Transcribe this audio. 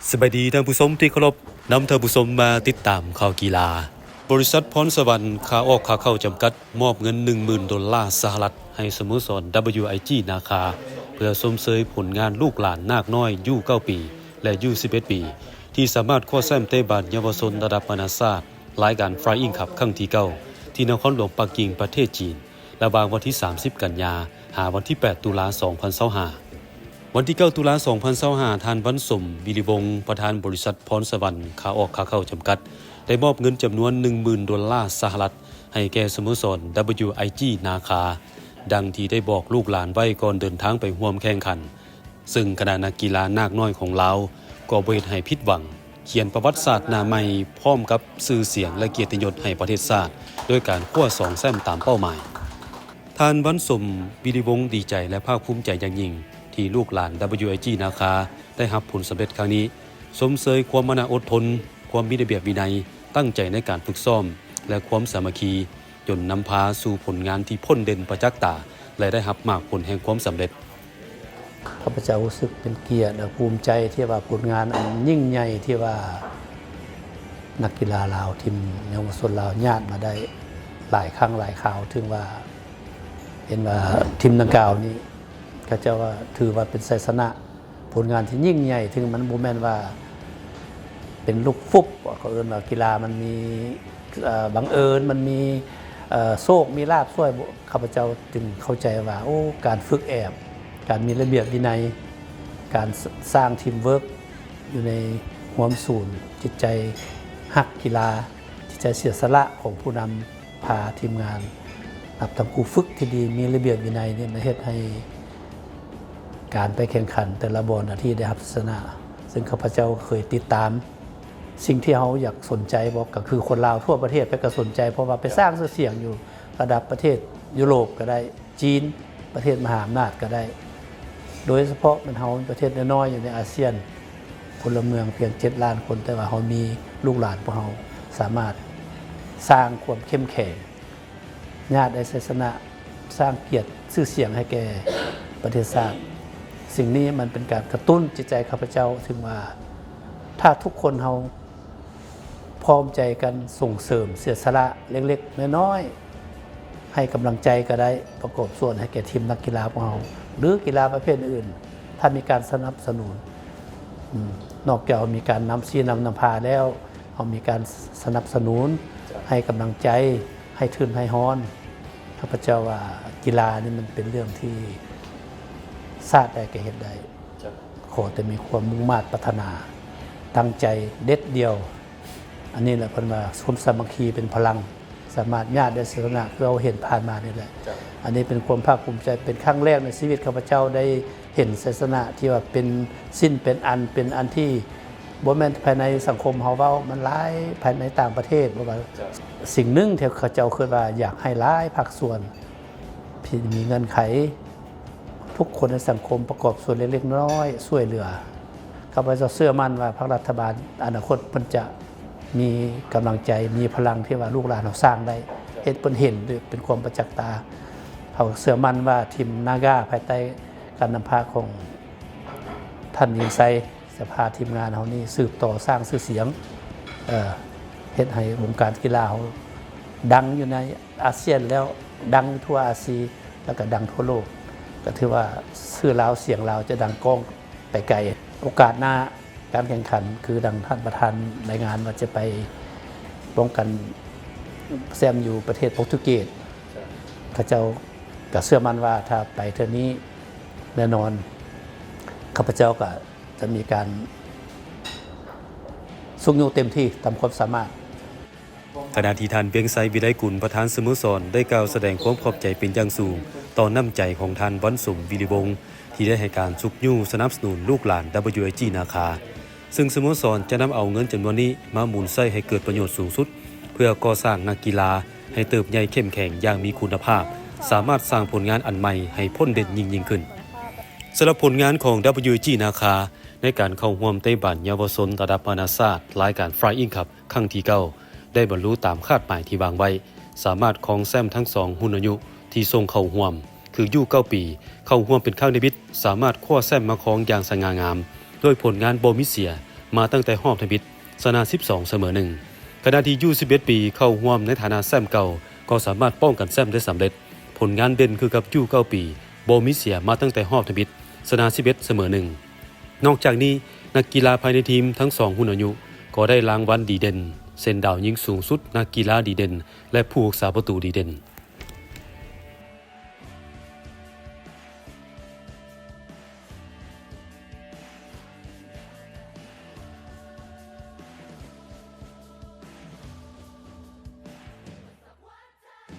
ສະບາຍດີທ່ານຜູ້ຊົມທີ່ເຄົາລົບ, ນຳທ່ານຜູ້ຊົມມາຕິດຕາມຂ່າວກິລາ. ບໍລິສັດພອນສະຫວັນ ຂາອອກຂາເຂົ້າຈຳກັດ ມອບເງິນໜຶ່ງໝື່ນໂດລາສະຫະລັດ ໃຫ້ສະໂມສອນ WIG ນາຄາ ເພື່ອຊົມເຊີຍຜົນງານລູກຫຼານນາກນ້ອຍ ຢູເກົ້າປີ ແລະ ຢູສິບເອັດປີ ທີ່ສາມາດຄວ້າແຊ້ມເຕະບານເຍົາວະຊົນລະດັບນານາຊາດ ລາຍການ Flying Cup ຄັ້ງທີເກົ້າ ທີ່ນະຄອນຫຼວງປັກກິ່ງ ປະເທດຈີນ ລະຫວ່າງວັນທີສາມສິບ ກັນຍາ ຫາວັນທີແປດ ຕຸລາ ສອງພັນຊາວຫ້າ. ວັນທີເກົ້າ ຕຸລາ ສອງພັນຊາວຫ້າ ທ່ານ ວັນສົມ ວິລິວົງ ປະທານບໍລິສັດພອນສະຫວັນ ຂາອອກຂາເຂົ້າຈຳກັດ ໄດ້ມອບເງິນຈຳນວນໜຶ່ງໝື່ນໂດລາສະຫະລັດ ໃຫ້ແກ່ສະໂມສອນ WIG ນາຄາ ດັ່ງທີ່ໄດ້ບອກລູກຫຼານໄວ້ກ່ອນເດີນທາງໄປຮ່ວມແຂ່ງຂັນ. ເຊິ່ງຄະນະນັກກິລານາກນ້ອຍຂອງລາວກໍບໍ່ເຮັດໃຫ້ຜິດຫວັງ, ຂຽນປະຫວັດສາດໜ້າໃໝ່ ພ້ອມກັບຊື່ສຽງ ແລະ ກຽດຕິຍົດໃຫ້ປະເທດຊາດ ໂດຍການຄວ້າສອງແຊ້ມຕາມເປົ້າໝາຍ. ທ່ານ ວັນສົມ ວິລິວົງ ດີໃຈ ແລະ ພາກພູມໃຈຢ່າງຍິ່ງ ທີ່ລູກຫຼານ WIG ນາຄາ ໄດ້ຮັບຜົນສຳເລັດຄັ້ງນີ້, ຊົມເຊີຍຄວາມມານະອົດທົນ, ຄວາມມີລະບຽບວິໄນ, ຕັ້ງໃຈໃນການຝຶກຊ້ອມ ແລະ ຄວາມສາມັກຄີ ຈົນນຳພາສູ່ຜົນງານທີ່ພົ້ນເດັ່ນປະຈັກຕາ ແລະ ໄດ້ຮັບໝາກຜົນແຫ່ງຄວາມສຳເລັດ. ຂ້າພະເຈົ້າຮູ້ສຶກເປັນກຽດ ແລະ ພູມໃຈທີ່ວ່າຜົນງານອັນຍິ່ງໃຫຍ່ທີ່ວ່ານັກກິລາລາວ ທີມເຍົາວະຊົນລາວຍາດມາໄດ້ຫຼາຍຄັ້ງຫຼາຍຄາວ, ເຖິງວ່າເຫັນວ່າທີມດັ່ງກ່າວນີ້ ເຂົາເຈົ້າວ່າຖືວ່າເປັນໄຊຊະນະ ຜົນງານທີ່ຍິ່ງໃຫຍ່, ເຖິງມັນບໍ່ແມ່ນວ່າເປັນລູກຟຸບ, ເຂົາເອີ້ນວ່າກິລາມັນມີ ເອີ ບັງເອີນ, ມັນມີ ເອີ ໂຊກມີລາບຊ່ວຍ. ຂ້າພະເຈົ້າຈຶ່ງເຂົ້າໃຈວ່າ ໂອ້ ການຝຶກແອບ, ການມີລະບຽບວິໄນ, ການ ສ- ສ້າງທີມເວີກຢູ່ໃນຮ່ວມສູນ, ຈິດໃຈຮັກກິລາ, ຈິດໃຈເສຍສະຫຼະຂອງຜູ້ນຳ ພາທີມງານ ນັບຕັ້ງຄູຝຶກທີ່ດີ ມີລະບຽບວິໄນນີ້ ມາເຮັດໃຫ້ການໄປແຂ່ງຂັນແຕ່ລະບ່ອນນະທີ່ໄດ້ຮັບໄຊຊະນະ, ເຊິ່ງຂ້າພະເຈົ້າເຄີຍຕິດຕາມ. ສິ່ງທີ່ເຮົາຢາກສົນໃຈບໍ ກໍຄືຄົນລາວທົ່ວປະເທດ ເພິ່ນກໍສົນໃຈ, ເພາະວ່າໄປສ້າງຊື່ສຽງຢູ່ລະດັບປະເທດຢູໂຣບກໍໄດ້, ຈີນ, ປະເທດມະຫາອຳນາດກໍໄດ້. ໂດຍສະເພາະແມ່ນເຮົາປະເທດນ້ອຍໆຢູ່ໃນອາຊຽນ, ພົນລະເມືອງພຽງເຈັດລ້ານຄົນ, ແຕ່ວ່າເຮົາມີລູກຫຼານພວກເຮົາສາມາດສ້າງຄວາມເຂັ້ມແຂງ, ຍາດໄດ້ໄຊຊະນະ, ສ້າງກຽດຊື່ສຽງໃຫ້ແກ່ປະເທດຊາດ. ສິ່ງນີ້ມັນເປັນການກະຕຸ້ນຈິດໃຈຂ້າພະເຈົ້າ, ເຖິງວ່າຖ້າທຸກຄົນເຮົາ ພ້ອມໃຈກັນສົ່ງເສີມເສຍສະຫຼະເລັກໆນ້ອຍໆ, ໃຫ້ກຳລັງໃຈກໍໄດ້, ປະກອບສ່ວນໃຫ້ແກ່ທີມນັກກິລາຂອງເຮົາ ຫຼື ກິລາປະເພດອື່ນ, ຖ້າມີການສະໜັບສະໜູນ, ອືມ, ນອກຈາກມີການນຳຊີ້ນຳນຳພາແລ້ວ, ເຮົາມີການສະໜັບສະໜູນ, ໃຫ້ກຳລັງໃຈ, ໃຫ້ທຶນໃຫ້ຮອນ. ຂ້າພະເຈົ້າວ່າກິລານີ້ມັນເປັນເລື່ອງທີ່ຊາດໃດກໍເຮັດໄດ້. ເຈົ້າ. ຂໍແຕ່ມີຄວາມມຸ່ງມາດປາດຖະໜາ, ຕັ້ງໃຈເດັດດ່ຽວ. ອັນນີ້ແຫຼະເພິ່ນວ່າ ຄວາມສາມັກຄີເປັນພະລັງ, ສາມາດຍາດໄດ້ໄຊຊະນະ ຄືເຮົາເຫັນຜ່ານມານີ້ແຫຼະ. ເຈົ້າ. ອັນນີ້ເປັນຄວາມພາກພູມໃຈ, ເປັນຄັ້ງແລກໃນຊີວິດຂ້າພະເຈົ້າໄດ້ເຫັນໄຊຊະນະທີ່ວ່າເປັນຊິ້ນເປັນອັນ, ເປັນອັນທີ່ບໍ່ແມ່ນພາຍໃນສັງຄົມເຮົາເວົ້າ, ມັນຫຼາຍພາຍໃນຕ່າງປະເທດ. ເພາະວ່າ ເຈົ້າ. ສິ່ງໜຶ່ງທີ່ເຂົາເຈົ້າຄິດວ່າຢາກໃຫ້ຫຼາຍພາກສ່ວນ ທີ່ມີເງື່ອນໄຂ ທຸກຄົນໃນສັງຄົມປະກອບສ່ວນເລັກໆນ້ອຍໆ ຊ່ວຍເຫຼືອ. ຂ້າພະເຈົ້າເຊື່ອໝັ້ນວ່າພັກລັດຖະບານອະນາຄົດເພິ່ນຈະມີກຳລັງໃຈ, ມີພະລັງທີ່ວ່າລູກຫຼານເຮົາສ້າງໄດ້, ເຮັດເພິ່ນເຫັນດ້ວຍເປັນຄວາມປະຈັກຕາ. ເຮົາເຊື່ອໝັ້ນວ່າທີມນາກາ ພາຍໃຕ້ການນຳພາຂອງທ່ານ ຍິງໄຊ ຈະພາທີມງານເຮົານີ້ສືບຕໍ່ສ້າງຊື່ສຽງ, ເອີ, ເຮັດໃຫ້ວົງການກິລາເຮົາດັງຢູ່ໃນ ອາຊຽນແລ້ວ ດັງທົ່ວອາຊີ ແລ້ວກໍດັງທົ່ວໂລກ, ກໍຖືວ່າຊື່ລາວສຽງລາວຈະດັງກ້ອງໄປໄກ. ໂອກາດໜ້າການແຂ່ງຂັນ ຄືດັ່ງທ່ານປະທານລາຍງານວ່າຈະໄປປ້ອງກັນແຊ້ມຢູ່ປະເທດໂປຣຕຸເກດ, ເຂົາເຈົ້າກໍເຊື່ອໝັ້ນວ່າຖ້າໄປເທື່ອນີ້ແນ່ນອນ ຂ້າພະເຈົ້າກໍຈະມີການຊຸກຍູ້ເຕັມທີ່ຕາມຄວາມສາມາດ. ຂະນະທີ່ທ່ານ ວຽງໄຊ ວິໄລກຸນ ປະທານສະໂມສອນ ໄດ້ກ່າວສະແດງຄວາມຂອບໃຈເປັນຢ່າງສູງຕໍ່ນ້ຳໃຈຂອງທ່ານ ວັນສົມ ວິລິວົງ ທີ່ໄດ້ໃຫ້ການຊຸກຍູ້ສະໜັບສະໜູນລູກຫຼານ WIG ນາຄາ, ເຊິ່ງສະໂມສອນຈະນຳເອົາເງິນຈຳນວນນີ້ມາໝູນໃຊ້ໃຫ້ເກີດປະໂຫຍດສູງສຸດ ເພື່ອກໍ່ສ້າງນັກກິລາໃຫ້ເຕີບໃຫຍ່ເຂັ້ມແຂງຢ່າງມີຄຸນນະພາບ, ສາມາດສ້າງຜົນງານອັນໃໝ່ໃຫ້ພົ້ນເດັ່ນຍິ່ງໆຂຶ້ນ. ສຳລັບຜົນງານຂອງ WIG ນາຄາ ໃນການເຂົ້າຮ່ວມເຕະບານເຍົາວະຊົນລະດັບນານາຊາດ ລາຍການ Flying Cup ຄັ້ງທີເກົ້າ ໄດ້ບັນລຸຕາມຄາດໝາຍທີ່ວາງໄວ້, ສາມາດຄອງແຊ້ມທັງສອງຮຸ່ນອາຍຸທີ່ສົ່ງເຂົ້າຮ່ວມ ຄື ຢູເກົ້າປີ ເຂົ້າຮ່ວມເປັນຄັ້ງທຳອິດ, ສາມາດຄວ້າແຊ້ມມາຄອງຢ່າງສະຫງ່າງາມ ດ້ວຍຜົນງານບໍ່ມີເສຍ ມາຕັ້ງແຕ່ຮອບທຳອິດ ຊະນະສິບສອງ ສະເໝີໜຶ່ງ. ຂະນະທີ່ຢູສິບເອັດປີເຂົ້າຮ່ວມໃນຖານະແຊ້ມເກົ່າ ກໍສາມາດປ້ອງກັນແຊ້ມໄດ້ສຳເລັດ. ຜົນງານເດັ່ນຄືກັບຢູເກົ້າປີ ບໍ່ມີເສຍມາຕັ້ງແຕ່ຮອບທຳອິດ ຊະນະສິບເອັດ ສະເໝີໜຶ່ງ. ນອກຈາກນີ້ ນັກກິລາພາຍໃນທີມທັງສອງຮຸ່ນອາຍຸ ກໍໄດ້ລາງວັນດີເດັ່ນ ເຊັ່ນດາວຍິງສູງສຸດ, ນັກກິລາດີເດັ່ນ ແລະ ຜູ້ຮັກສາປະຕູດີເດັ່ນ.